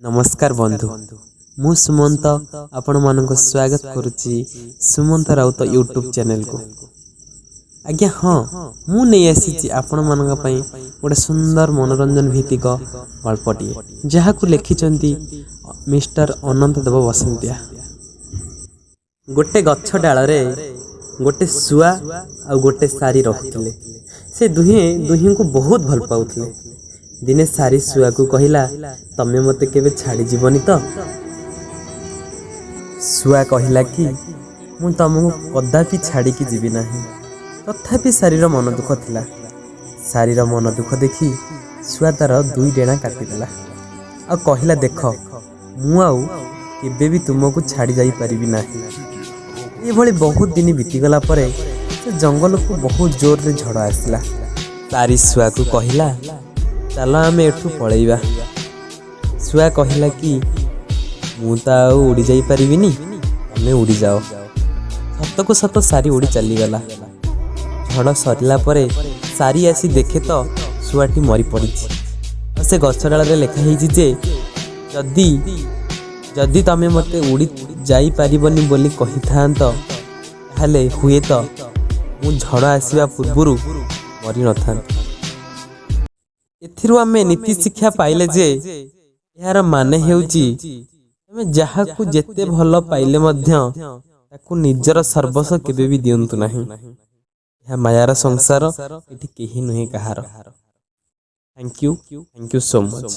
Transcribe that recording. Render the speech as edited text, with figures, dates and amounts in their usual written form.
ନମସ୍କାର ବନ୍ଧୁ, ମୁଁ ସୁମନ୍ତ ଆପଣମାନଙ୍କୁ ସ୍ୱାଗତ କରୁଛି ସୁମନ୍ତ ରାଉତ ୟୁଟ୍ୟୁବ୍ ଚ୍ୟାନେଲକୁ। ଆଜ୍ଞା ହଁ, ମୁଁ ନେଇ ଆସିଛି ଆପଣମାନଙ୍କ ପାଇଁ ଗୋଟେ ସୁନ୍ଦର ମନୋରଞ୍ଜନ ଭିତ୍ତିକ ଗଳ୍ପଟିଏ, ଯାହାକୁ ଲେଖିଛନ୍ତି ମିଷ୍ଟର ଅନନ୍ତ ଦେବ ବସନ୍ତିଆ। ଗୋଟେ ଗଛ ଡାଳରେ ଗୋଟେ ଶୁଆ ଆଉ ଗୋଟେ ଶାରୀ ରହୁଥିଲେ। ସେ ଦୁହେଁ ଦୁହିଁଙ୍କୁ ବହୁତ ଭଲ ପାଉଥିଲେ। ଦିନେ ଶାରୀ ଶୁଆକୁ କହିଲା, "ତମେ ମୋତେ କେବେ ଛାଡ଼ିଯିବନି ତ?" ଶୁଆ କହିଲା କି, "ମୁଁ ତମକୁ କଦାପି ଛାଡ଼ିକି ଯିବି ନାହିଁ।" ତଥାପି ଶାରୀର ମନ ଦୁଃଖ ଥିଲା। ଶାରୀର ମନ ଦୁଃଖ ଦେଖି ଶୁଆ ତାର ଦୁଇ ଡେଣା କାଟିଦେଲା ଆଉ କହିଲା, "ଦେଖ, ମୁଁ ଆଉ କେବେ ବି ତୁମକୁ ଛାଡ଼ି ଯାଇପାରିବି ନାହିଁ।" ଏଇଭଳି ବହୁତ ଦିନ ବିତିଗଲା ପରେ ସେ ଜଙ୍ଗଲକୁ ବହୁତ ଜୋରରେ ଝଡ଼ ଆସିଲା। ଶାରୀ ଶୁଆକୁ କହିଲା, "ଚାଲ, ଆମେ ଏଠୁ ପଳେଇବା।" ଶୁଆ କହିଲା କି, "ମୁଁ ତ ଆଉ ଉଡ଼ି ଯାଇପାରିବିନି, ତମେ ଉଡ଼ିଯାଅ।" ସତକୁ ସତ ଶାରୀ ଉଡ଼ି ଚାଲିଗଲା। ଝଡ଼ ସରିଲା ପରେ ଶାରୀ ଆସି ଦେଖେ ତ ଶୁଆଟି ମରି ପଡ଼ିଛି ଆଉ ସେ ଗଛ ଡାଳରେ ଲେଖା ହେଇଛି ଯେ ଯଦି ତମେ ମୋତେ ଉଡ଼ି ଯାଇପାରିବନି ବୋଲି କହିଥାନ୍ତ, ତାହେଲେ ହୁଏତ ମୁଁ ଝଡ଼ ଆସିବା ପୂର୍ବରୁ ମରିନଥାନ୍ତି। ଏଥିରୁ ଆମେ ନୀତି ଶିକ୍ଷା ପାଇଲେ ଯେ ଏହାର ମାନେ ହେଉଛି, ତମେ ଯାହାକୁ ଯେତେ ଭଲ ପାଇଲେ ମଧ୍ୟ ତାକୁ ନିଜର ସର୍ବସ୍ୱ କେବେ ବି ଦିଅନ୍ତୁ ନାହିଁ। ଏହା ମାୟାର ସଂସାର, ଏଠି କେହି ନୁହେଁ କାହାର। Thank you, thank you so much.